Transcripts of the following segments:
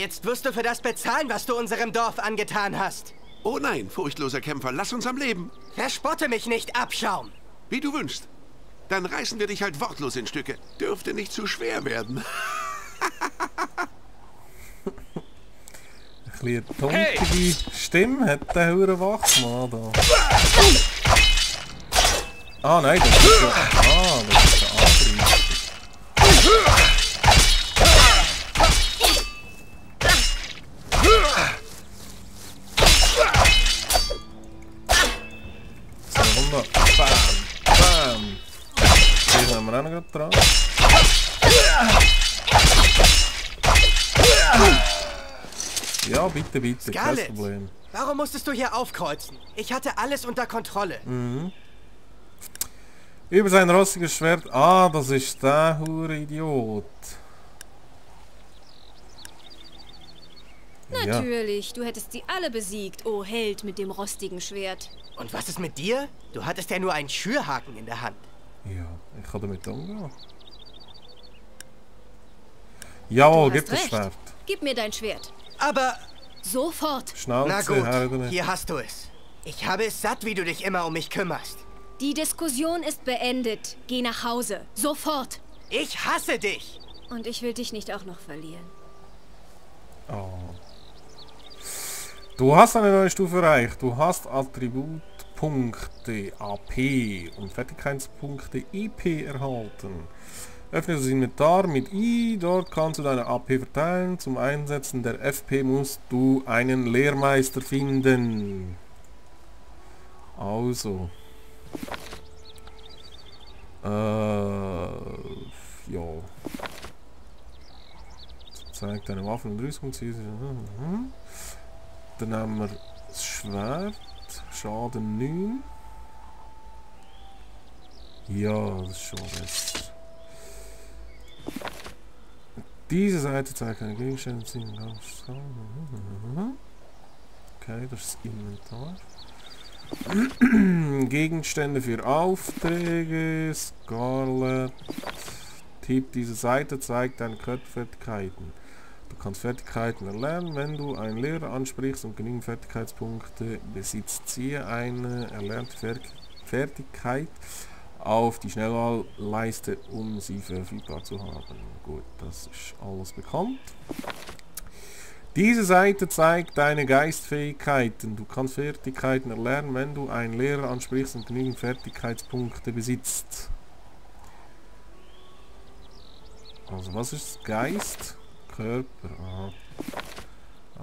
Jetzt wirst du für das bezahlen, was du unserem Dorf angetan hast. Oh nein, furchtloser Kämpfer, lass uns am Leben. Verspotte mich nicht, Abschaum. Wie du wünschst. Dann reißen wir dich halt wortlos in Stücke. Dürfte nicht zu schwer werden. Ein bisschen tonkige Stimme hat der hure Wachsmann da. Ah nein, das ist der, das ist der andere. So, 100. Bam, bam. Hier haben wir auch noch gerade dran. Ja, bitte, bitte, kein Scarlet, Problem. warum musstest du hier aufkreuzen? Ich hatte alles unter Kontrolle. Über sein rostiges Schwert. Ah, das ist der hure Idiot. Natürlich, du hättest sie alle besiegt, o Held mit dem rostigen Schwert. Und was ist mit dir? Du hattest ja nur einen Schürhaken in der Hand. Ja, ich kann damit umgehen. Jawohl, Du hast gib das recht. Schwert. Gib mir dein Schwert. Aber... Sofort. Schnauze, Na her gut, damit. hier hast du es. Ich habe es satt, wie du dich immer um mich kümmerst. Die Diskussion ist beendet. Geh nach Hause. Sofort. Ich hasse dich! Und ich will dich nicht auch noch verlieren. Oh. Du hast eine neue Stufe erreicht. Du hast Attributpunkte AP und Fertigkeitspunkte IP erhalten. Öffne das Inventar mit I. Dort kannst du deine AP verteilen. Zum Einsetzen der FP musst du einen Lehrmeister finden. Also. Ja. Zeigt deine Waffen und Rüstung. Dann haben wir das Schwert. Schaden 9. Ja, das ist schon besser. Diese Seite zeigt keine Gegenstände. Okay, das ist das Inventar. Gegenstände für Aufträge. Scarlet. Tipp, diese Seite zeigt deine Körperfertigkeiten. Du kannst Fertigkeiten erlernen, wenn du einen Lehrer ansprichst und genügend Fertigkeitspunkte besitzt. Ziehe eine erlernte Fertigkeit auf die Schnellwahlleiste, um sie verfügbar zu haben. Gut, das ist alles bekannt. Diese Seite zeigt deine Geistfähigkeiten. Du kannst Fertigkeiten erlernen, wenn du einen Lehrer ansprichst und genügend Fertigkeitspunkte besitzt. Also was ist Geist? Körper. Aha.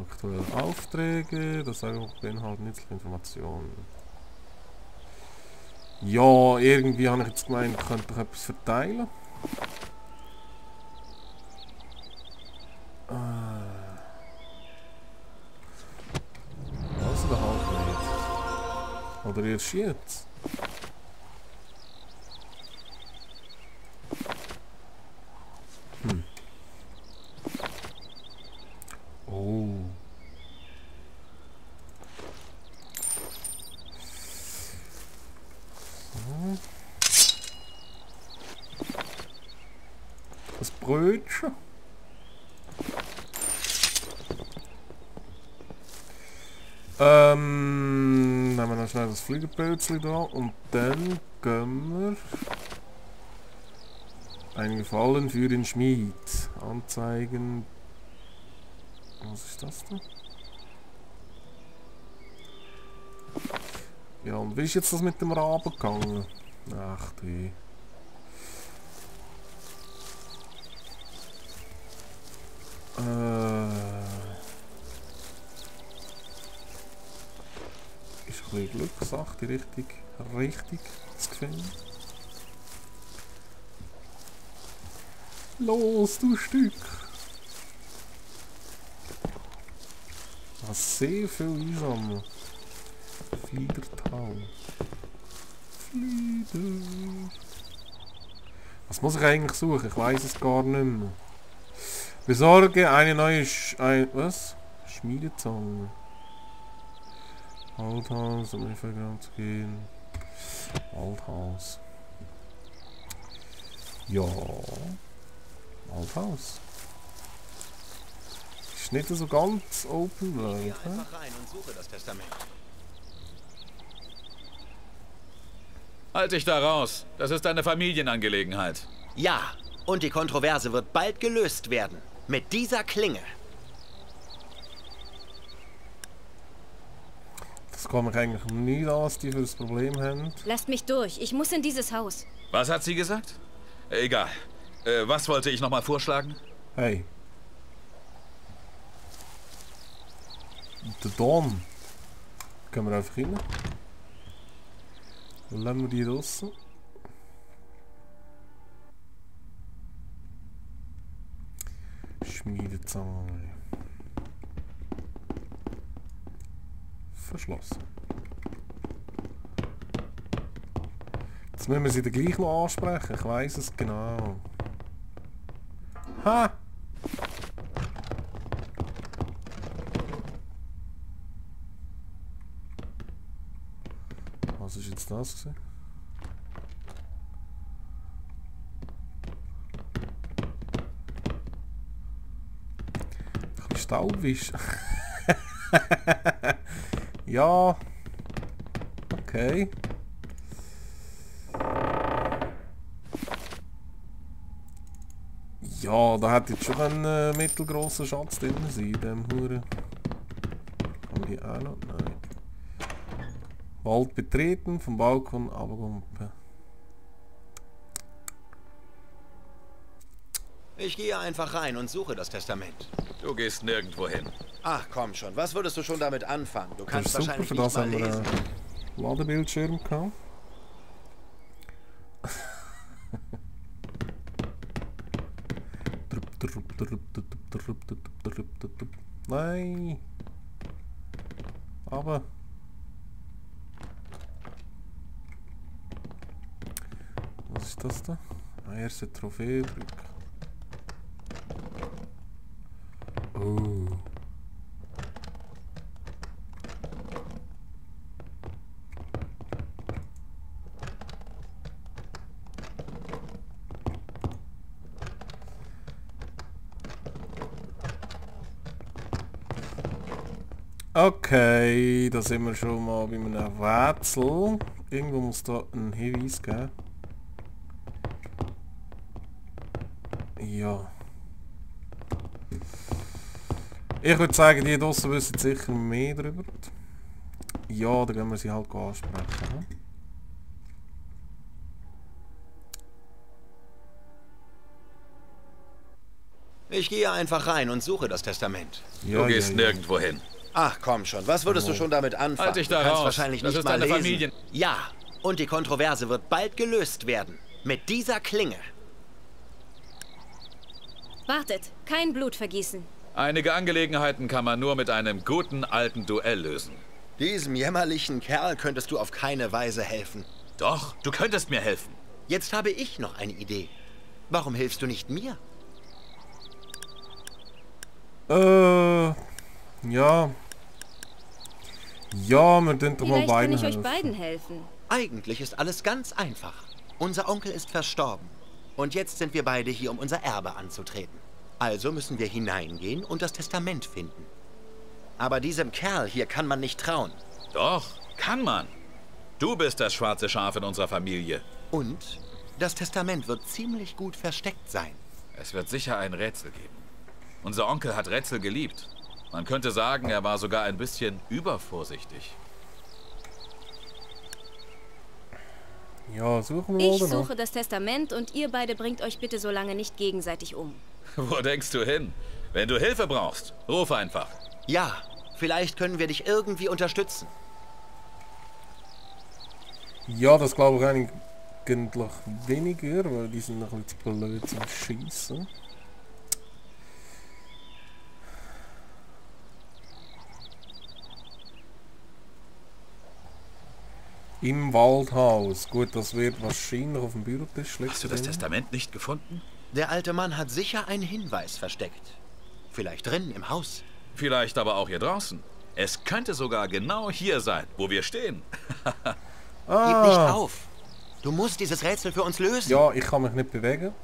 Aktuelle Aufträge. Das beinhaltet nützliche Informationen. Ja, irgendwie habe ich jetzt gemeint, ich könnte doch etwas verteilen. Also da halt nicht. Oder erst jetzt. Oh. Das Brötchen. Nehmen wir noch schnell das Fliegenpölzchen da und dann gehen wir einen Gefallen für den Schmied anzeigen. Was ist das da? Ja, und wie ist jetzt das mit dem Raben gegangen? Ach du. Ist ein bisschen Glückssache, die richtig zu finden. Los, du Stück! Sehr viel einsammeln. Fliedertal. Flieder. Was muss ich eigentlich suchen? Ich weiß es gar nicht mehr. Besorge eine neue was? Schmiedezange. Waldhaus, um Infragramm zu gehen. Waldhaus. Ja. Waldhaus. nicht so ganz Open World. Geh einfach rein und suche das Testament. Halt dich da raus. Das ist eine Familienangelegenheit. Ja, und die Kontroverse wird bald gelöst werden. Mit dieser Klinge. Das kann mich eigentlich nicht an, was die für das Problem haben. Lasst mich durch. Ich muss in dieses Haus. Was hat sie gesagt? Egal. Was wollte ich nochmal vorschlagen? Hey. Der Don. Können wir einfach rein. Lassen wir die draussen. Schmiedezange. Verschlossen. Jetzt müssen wir sie dann gleich noch ansprechen. Ich weiss es genau. Ha! Was ist jetzt das gewesen? Ein bisschen Staubwisch. Ja. Okay. Ja, da hat jetzt schon ein mittelgrosser Schatz drin sein, in dem Huren. Haben die auch noch? Nein. Wald betreten, vom Balkon runtergumpen. Ich gehe einfach rein und suche das Testament. Du gehst nirgendwo hin. Ach komm schon, was würdest du schon damit anfangen? Du Das kannst ist super, wahrscheinlich für nicht das mal haben wir lesen. einen Ladebildschirm gehabt. Nein! Aber... Was ist das da? Erste Trophäe drücken. Oh. Okay, da sind wir schon mal bei einem Rätsel. Irgendwo muss da ein Hinweis geben. Ja. Ich würde sagen, die draussen wissen sicher mehr darüber. Ja, dann gehen wir sie halt ansprechen. Ich gehe einfach rein und suche das Testament. Ja, Du gehst ja. nirgendwo hin. Ach komm schon, was würdest du schon damit anfangen? Halt dich da du kannst raus. wahrscheinlich Das nicht ist mal eine lesen. Familien... Ja, und die Kontroverse wird bald gelöst werden. Mit dieser Klinge. Wartet, kein Blut vergießen. Einige Angelegenheiten kann man nur mit einem guten alten Duell lösen. Diesem jämmerlichen Kerl könntest du auf keine Weise helfen. Doch, du könntest mir helfen. Jetzt habe ich noch eine Idee. Warum hilfst du nicht mir? Ja. Ja, wir tun doch mal Vielleicht kann beiden ich euch helfen. beiden helfen. Eigentlich ist alles ganz einfach. Unser Onkel ist verstorben. Und jetzt sind wir beide hier, um unser Erbe anzutreten. Also müssen wir hineingehen und das Testament finden. Aber diesem Kerl hier kann man nicht trauen. Doch, kann man. Du bist das schwarze Schaf in unserer Familie. Und das Testament wird ziemlich gut versteckt sein. Es wird sicher ein Rätsel geben. Unser Onkel hat Rätsel geliebt. Man könnte sagen, er war sogar ein bisschen übervorsichtig. Ja, suchen wir Ich oder noch? suche das Testament und ihr beide bringt euch bitte so lange nicht gegenseitig um. Wo denkst du hin? Wenn du Hilfe brauchst, ruf einfach. Ja, vielleicht können wir dich irgendwie unterstützen. Ja, das glaube ich eigentlich weniger, weil die sind noch ein bisschen blöd zum Schießen. Im Waldhaus. Gut, das wird wahrscheinlich auf dem Bürotisch liegen. Hast du das Testament nicht gefunden? Der alte Mann hat sicher einen Hinweis versteckt. Vielleicht drinnen im Haus. Vielleicht aber auch hier draußen. Es könnte sogar genau hier sein, wo wir stehen. Gib nicht auf. Du musst dieses Rätsel für uns lösen. Ja, ich kann mich nicht bewegen.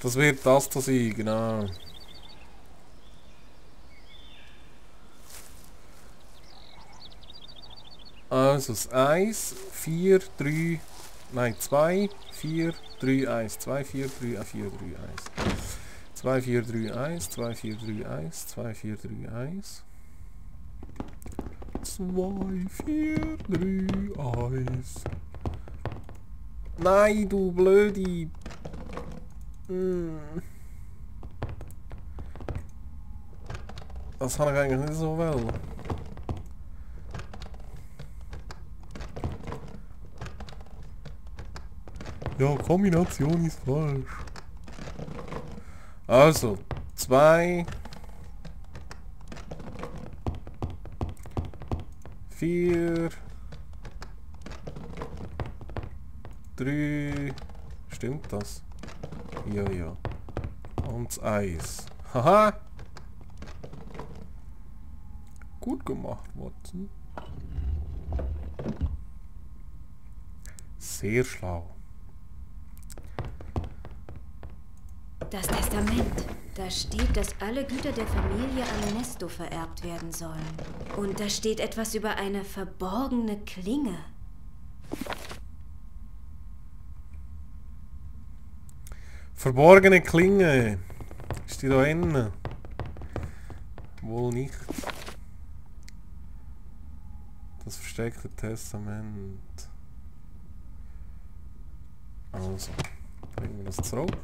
Das wird das da sein, genau. Also das 1, 4, 3, nein 2, 4, 3, 1, 2, 4, 3, 4, 3, 1. 2, 4, 3, 1, 2, 4, 3, 1, 2, 4, 3, 1. 2, 4, 3, 1. Nein, du blöde. Das habe ich eigentlich nicht so will. Ja, Kombination ist falsch. Also, 2, 4, 3, stimmt das? Ja, ja. Und das Eis. Haha! Gut gemacht, Watson. Sehr schlau. Das Testament. Da steht, dass alle Güter der Familie an Ernesto vererbt werden sollen. Und da steht etwas über eine verborgene Klinge. Verborgene Klinge. Ist die da innen? Wohl nicht. Das versteckte Testament. Also, bringen wir das zurück.